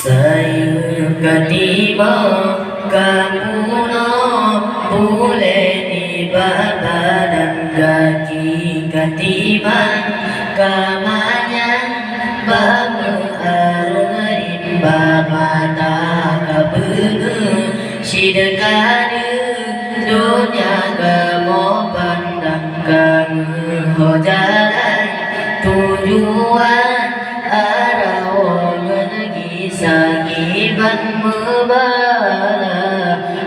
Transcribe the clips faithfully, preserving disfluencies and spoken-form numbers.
Sayeuep ka timoh ka punoh, bulèe nibak badan, gaki ka timang ka manyang, bak meuareueng rimba, mata ka beungeuh sideuka deuh, donya kamoe pandang ka meuho jalan, tujuan arah woe ngon gisa kiban meubara.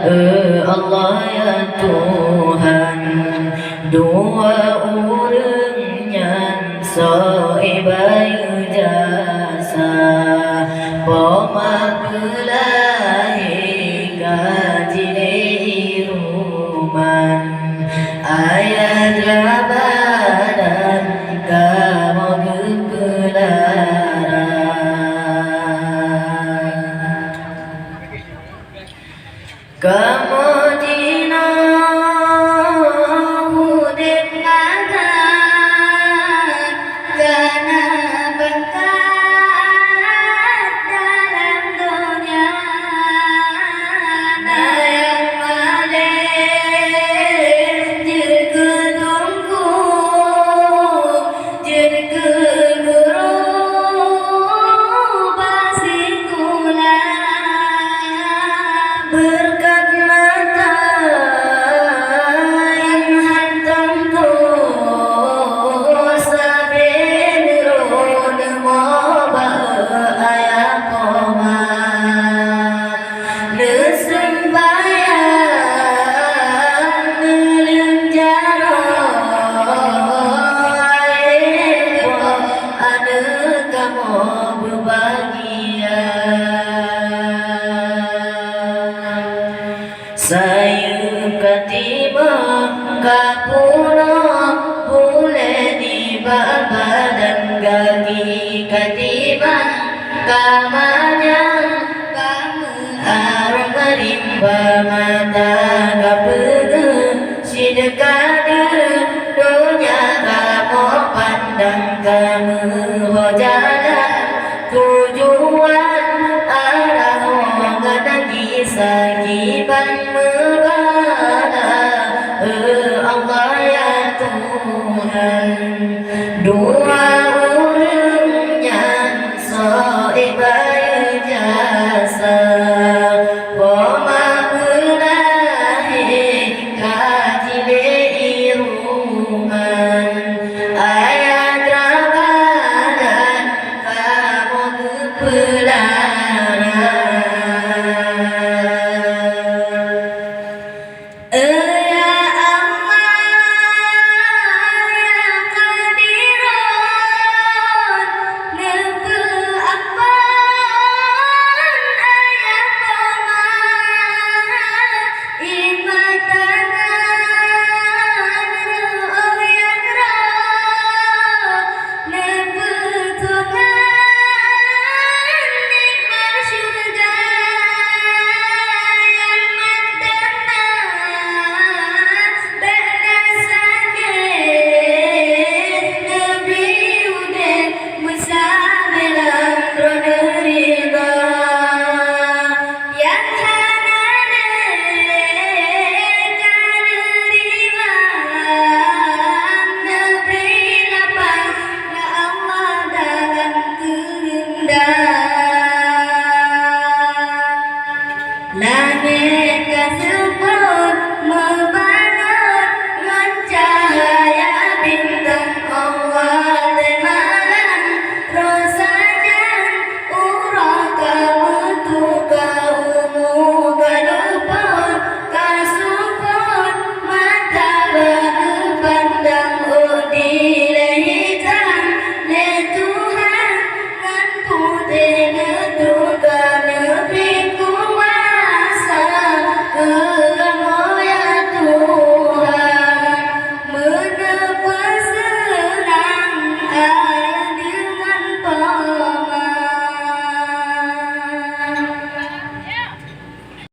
Eh Allah ya Tuhan, dua ureueng nyan soe bayeue jasa, poma peulahé ka jilée iruman, ayah rabadan kamoe geupeulara. Kamoe jinoe udép mata kana pangkat dalam donya, na nyang malèe jeuet keu teungku, jeuet keu guru bak sikula. Beureukat mata nyang hantom troh, sabe neuroe neumoe bak ayah poma. Neuseumbahyang, neuleueng jaroe, aneuk kamoe beubagia. Sayeuep ka timoh ka punoh, bulèe nibak badan, gaki ka timang ka manyang, bak meuareueng rimba, mata ka beungeuh sideuka deuh, donya kamoe pandang ka meuho jalan, tujuan arah woe ngon gisa kiban meubara. Eh Allah ya Tuhan, dua ureueng nyan soe bayeue jasa, poma peulahé ka jilée iruman, ayah rabadan kamoe geupeulara.